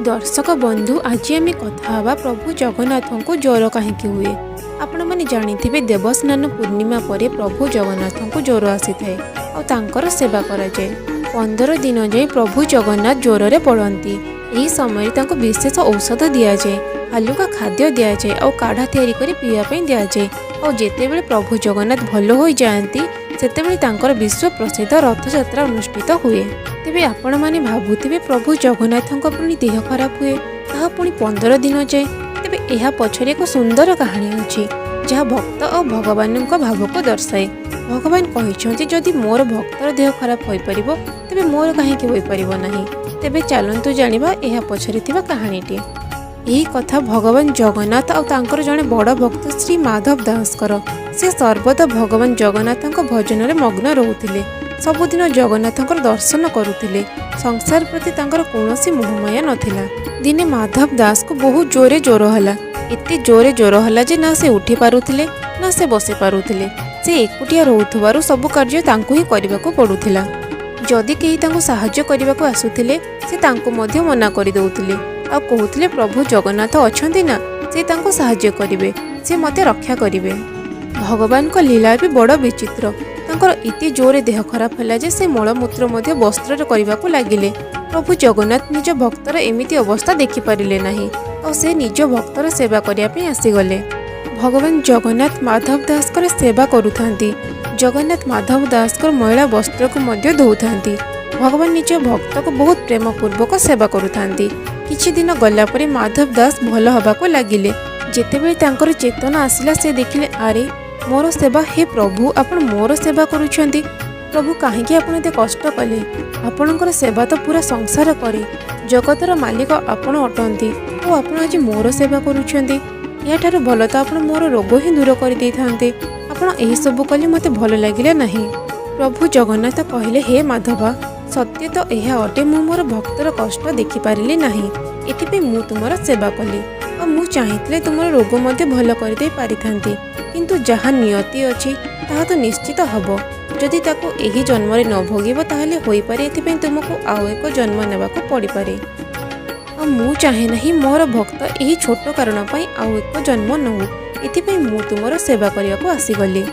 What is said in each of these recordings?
ଦର୍ଶକ ବନ୍ଧୁ, ଆଜି ଆମେ କଥା ହେବା ପ୍ରଭୁ ଜଗନ୍ନାଥଙ୍କୁ ଜ୍ୱର କାହିଁକି ହୁଏ। ଆପଣମାନେ ଜାଣିଥିବେ, ଦେବସ୍ନାନ ପୂର୍ଣ୍ଣିମା ପରେ ପ୍ରଭୁ ଜଗନ୍ନାଥଙ୍କୁ ଜ୍ୱର ଆସିଥାଏ ଆଉ ତାଙ୍କର ସେବା କରାଯାଏ। 15 ଦିନ ଯାଏଁ ପ୍ରଭୁ ଜଗନ୍ନାଥ ଜ୍ୱରରେ ପଡ଼ନ୍ତି। ଏହି ସମୟରେ ତାଙ୍କୁ ବିଶେଷ ଔଷଧ ଦିଆଯାଏ, ହାଲୁକା ଖାଦ୍ୟ ଦିଆଯାଏ ଆଉ କାଢ଼ା ତିଆରି କରି ପିଇବା ପାଇଁ ଦିଆଯାଏ। ଆଉ ଯେତେବେଳେ ପ୍ରଭୁ ଜଗନ୍ନାଥ ଭଲ ହୋଇଯାଆନ୍ତି, ସେତେବେଳେ ତାଙ୍କର ବିଶ୍ୱ ପ୍ରସିଦ୍ଧ ରଥଯାତ୍ରା ଅନୁଷ୍ଠିତ ହୁଏ। ତେବେ ଆପଣମାନେ ଭାବୁଥିବେ, ପ୍ରଭୁ ଜଗନ୍ନାଥଙ୍କ ପୁଣି ଦେହ ଖରାପ ହୁଏ, ତାହା ପୁଣି 15 ଦିନ ଯାଏ। ତେବେ ଏହା ପଛରେ ଏକ ସୁନ୍ଦର କାହାଣୀ ଅଛି, ଯାହା ଭକ୍ତ ଆଉ ଭଗବାନଙ୍କ ଭାବକୁ ଦର୍ଶାଏ। ଭଗବାନ କହିଛନ୍ତି, ଯଦି ମୋର ଭକ୍ତର ଦେହ ଖରାପ ହୋଇପାରିବ, ତେବେ ମୋର କାହିଁକି ହୋଇପାରିବ ନାହିଁ? ତେବେ ଚାଲନ୍ତୁ ଜାଣିବା ଏହା ପଛରେ ଥିବା କାହାଣୀଟି। ଏହି କଥା ଭଗବାନ ଜଗନ୍ନାଥ ଆଉ ତାଙ୍କର ଜଣେ ବଡ଼ ଭକ୍ତ ଶ୍ରୀ ମାଧବ ଦାସଙ୍କର। ସେ ସର୍ବଦା ଭଗବାନ ଜଗନ୍ନାଥଙ୍କ ଭଜନରେ ମଗ୍ନ ରହୁଥିଲେ। ସବୁଦିନ ଜଗନ୍ନାଥଙ୍କର ଦର୍ଶନ କରୁଥିଲେ। ସଂସାର ପ୍ରତି ତାଙ୍କର କୌଣସି ମୋହମାୟା ନଥିଲା। ଦିନେ ମାଧବ ଦାସକୁ ବହୁତ ଜୋରେ ଜ୍ୱର ହେଲା। ଏତେ ଜୋରେ ଜ୍ୱର ହେଲା ଯେ ନା ସେ ଉଠି ପାରୁଥିଲେ, ନା ସେ ବସି ପାରୁଥିଲେ। ସେ ଏକୁଟିଆ ରହୁଥିବାରୁ ସବୁ କାର୍ଯ୍ୟ ତାଙ୍କୁ ହିଁ କରିବାକୁ ପଡ଼ୁଥିଲା। ଯଦି କେହି ତାଙ୍କୁ ସାହାଯ୍ୟ କରିବାକୁ ଆସୁଥିଲେ, ସେ ତାଙ୍କୁ ମଧ୍ୟ ମନା କରିଦେଉଥିଲେ ଆଉ କହୁଥିଲେ, ପ୍ରଭୁ ଜଗନ୍ନାଥ ଅଛନ୍ତି ନା, ସେ ତାଙ୍କୁ ସାହାଯ୍ୟ କରିବେ, ସେ ମୋତେ ରକ୍ଷା କରିବେ। ଭଗବାନଙ୍କ ଲୀଳା ବି ବଡ଼ ବିଚିତ୍ର। ତାଙ୍କର ଏତେ ଜୋରେ ଦେହ ଖରାପ ହେଲା ଯେ ସେ ମଳମୂତ୍ର ମଧ୍ୟ ବସ୍ତ୍ରରେ କରିବାକୁ ଲାଗିଲେ। ପ୍ରଭୁ ଜଗନ୍ନାଥ ନିଜ ଭକ୍ତର ଏମିତି ଅବସ୍ଥା ଦେଖିପାରିଲେ ନାହିଁ ଆଉ ସେ ନିଜ ଭକ୍ତର ସେବା କରିବା ପାଇଁ ଆସିଗଲେ। ଭଗବାନ ଜଗନ୍ନାଥ ମାଧବ ଦାସଙ୍କର ସେବା କରୁଥାନ୍ତି। ଜଗନ୍ନାଥ ମାଧବ ଦାସଙ୍କର ମଇଳା ବସ୍ତ୍ରକୁ ମଧ୍ୟ ଧୋଉଥାନ୍ତି। ଭଗବାନ ନିଜ ଭକ୍ତକୁ ବହୁତ ପ୍ରେମପୂର୍ବକ ସେବା କରୁଥାନ୍ତି। କିଛି ଦିନ ଗଲା ପରେ ମାଧବ ଦାସ ଭଲ ହେବାକୁ ଲାଗିଲେ। ଯେତେବେଳେ ତାଙ୍କର ଚେତନା ଆସିଲା, ସେ ଦେଖିଲେ, ଆରେ, ମୋର ସେବା! ହେ ପ୍ରଭୁ, ଆପଣ ମୋର ସେବା କରୁଛନ୍ତି। ପ୍ରଭୁ, କାହିଁକି ଆପଣ ଏତେ କଷ୍ଟ କଲେ? ଆପଣଙ୍କର ସେବା ତ ପୁରା ସଂସାର କରେ। ଜଗତର ମାଲିକ ଆପଣ ଅଟନ୍ତି ଓ ଆପଣ ଆଜି ମୋର ସେବା କରୁଛନ୍ତି। ଏହାଠାରୁ ଭଲ ତ ଆପଣ ମୋର ରୋଗ ହିଁ ଦୂର କରିଦେଇଥାନ୍ତେ। ଆପଣ ଏହିସବୁ କଲେ ମୋତେ ଭଲ ଲାଗିଲା ନାହିଁ। ପ୍ରଭୁ ଜଗନ୍ନାଥ କହିଲେ, ହେ ମାଧବ, ସତ୍ୟ ତ ଏହା ଅଟେ, ମୁଁ ମୋର ଭକ୍ତର କଷ୍ଟ ଦେଖିପାରିଲି ନାହିଁ। ଏଥିପାଇଁ ମୁଁ ତୁମର ସେବା କଲି। ଆଉ ମୁଁ ଚାହିଁଥିଲେ ତୁମର ରୋଗ ମଧ୍ୟ ଭଲ କରିଦେଇ ପାରିଥାନ୍ତି। କିନ୍ତୁ ଯାହା ନିୟତି ଅଛି, ତାହା ତ ନିଶ୍ଚିତ ହେବ। ଯଦି ତାକୁ ଏହି ଜନ୍ମରେ ନ ଭୋଗିବ, ତାହେଲେ ହୋଇପାରେ ଏଥିପାଇଁ ତୁମକୁ ଆଉ ଏକ ଜନ୍ମ ନେବାକୁ ପଡ଼ିପାରେ। ଆଉ ମୁଁ ଚାହେଁ ନାହିଁ ମୋର ଭକ୍ତ ଏହି ଛୋଟ କାରଣ ପାଇଁ ଆଉ ଏକ ଜନ୍ମ ନେଉ। ଏଥିପାଇଁ ମୁଁ ତୁମର ସେବା କରିବାକୁ ଆସିଗଲି।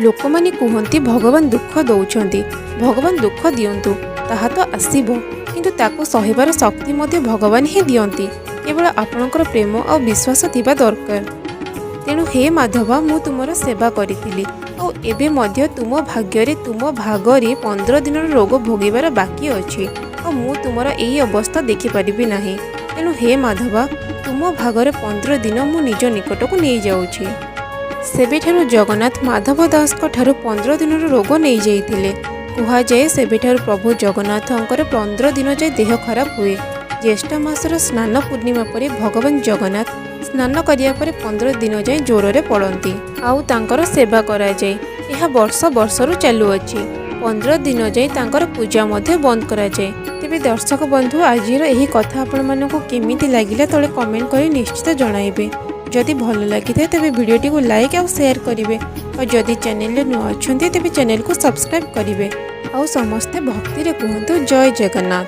ଲୋକମାନେ କୁହନ୍ତି, ଭଗବାନ ଦୁଃଖ ଦେଉଛନ୍ତି। ଭଗବାନ ଦୁଃଖ ଦିଅନ୍ତୁ, ତାହା ତ ଆସିବ, କିନ୍ତୁ ତାକୁ ସହିବାର ଶକ୍ତି ମଧ୍ୟ ଭଗବାନ ହିଁ ଦିଅନ୍ତି। କେବଳ ଆପଣଙ୍କର ପ୍ରେମ ଆଉ ବିଶ୍ୱାସ ଥିବା ଦରକାର। ତେଣୁ ହେ ମାଧବ, ମୁଁ ତୁମର ସେବା କରିଥିଲି ଆଉ ଏବେ ମଧ୍ୟ ତୁମ ଭାଗ୍ୟରେ, ତୁମ ଭାଗରେ 15 ଦିନର ରୋଗ ଭୋଗିବାର ବାକି ଅଛି। ଆଉ ମୁଁ ତୁମର ଏହି ଅବସ୍ଥା ଦେଖିପାରିବି ନାହିଁ। ତେଣୁ ହେ ମାଧବ, ତୁମ ଭାଗରେ 15 ଦିନ ମୁଁ ନିଜ ନିକଟକୁ ନେଇଯାଉଛି। ସେବେଠାରୁ ଜଗନ୍ନାଥ ମାଧବ ଦାସଙ୍କ ଠାରୁ 15 ଦିନର ରୋଗ ନେଇଯାଇଥିଲେ। କୁହାଯାଏ, ସେବେଠାରୁ ପ୍ରଭୁ ଜଗନ୍ନାଥଙ୍କର 15 ଦିନ ଯାଏ ଦେହ ଖରାପ ହୁଏ। ଜ୍ୟେଷ୍ଠ ମାସର ସ୍ନାନ ପୂର୍ଣ୍ଣିମା ପରେ ଭଗବାନ ଜଗନ୍ନାଥ ସ୍ନାନ କରିବା ପରେ 15 ଦିନ ଯାଏଁ ଜ୍ୱରରେ ପଡ଼ନ୍ତି ଆଉ ତାଙ୍କର ସେବା କରାଯାଏ। ଏହା ବର୍ଷ ବର୍ଷରୁ ଚାଲୁଅଛି। 15 ଦିନ ଯାଏଁ ତାଙ୍କର ପୂଜା ମଧ୍ୟ ବନ୍ଦ କରାଯାଏ। ତେବେ ଦର୍ଶକ ବନ୍ଧୁ, ଆଜିର ଏହି କଥା ଆପଣମାନଙ୍କୁ କେମିତି ଲାଗିଲା, ତଳେ କମେଣ୍ଟ କରି ନିଶ୍ଚିତ ଜଣାଇବେ। ଯଦି ଭଲ ଲାଗିଥାଏ, ତେବେ ଭିଡ଼ିଓଟିକୁ ଲାଇକ୍ ଆଉ ସେୟାର କରିବେ। ଆଉ ଯଦି ଚ୍ୟାନେଲରେ ନୂଆ ଅଛନ୍ତି, ତେବେ ଚ୍ୟାନେଲକୁ ସବସ୍କ୍ରାଇବ୍ କରିବେ। ଆଉ ସମସ୍ତେ ଭକ୍ତିରେ କୁହନ୍ତୁ, ଜୟ ଜଗନ୍ନାଥ।